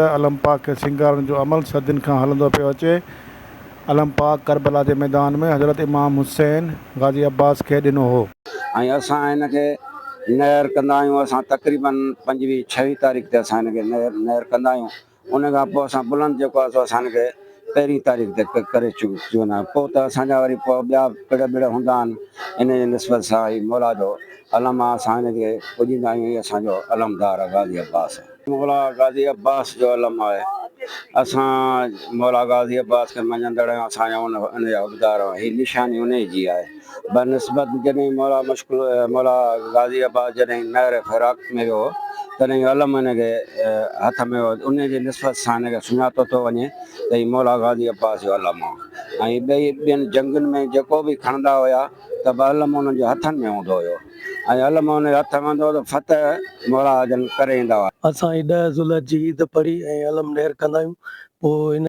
ته علم پاڪ کي سينگارڻ جو عمل صدين کان هلندو پيو اچي. علم پاڪ ڪربلا جي ميدان ۾ حضرت امام حسين غازي عباس کي ڏنو هو. ۽ اسان هن کي نهر ڪندا آهيون اسان تقريبن پنجويهه ڇويهه تاريخ تي اسان هن کي نهر نهر ڪندا آهيون ان کان پوء اسان بلند جيڪو آهي سو اسان هن کي پهرين تاريخ تي ڪري چڪندا آهيون پوء ته اسان جا وري پوء ٻيا پڙ ٻڙ هوندا آهن ان جي نسبت سان هي مولا جو علم آهي اسان هن کي پوڄيندا آهيون هي اسان جو علمدار آهي غازي عباس. مولا غازي عباس جو علم آهي. اسان مولا غازي عباس کي مڃندڙ آهيون، اسان جا ان ان جا حقدار آهيون. هي نشاني انهيء جي آهي. بنسبت جڏهن مولا مشڪل مولا غازي عباس جڏهن نهر فراق ۾ ويو هو، تڏهن علم ان کي هٿ ۾ هو. انهيء جي نسبت سان هن کي سڃاتو ٿو وڃي ته هي مولا غازي عباس جو علم آهي ۽ ٻئي ٻين جنگين ۾ جيڪو به کڻندا هيا ته به علم انهن جي هٿن ۾ هوندو هيو. ۽ علم ان جي هٿ ۾ هوندو هو ته فتح مولا جن ڪري ايندا هئا. اسان هي ڏهه ذوالحج جي عيد پڙهي ۽ علم نير ڪندا آهيون پوء ان.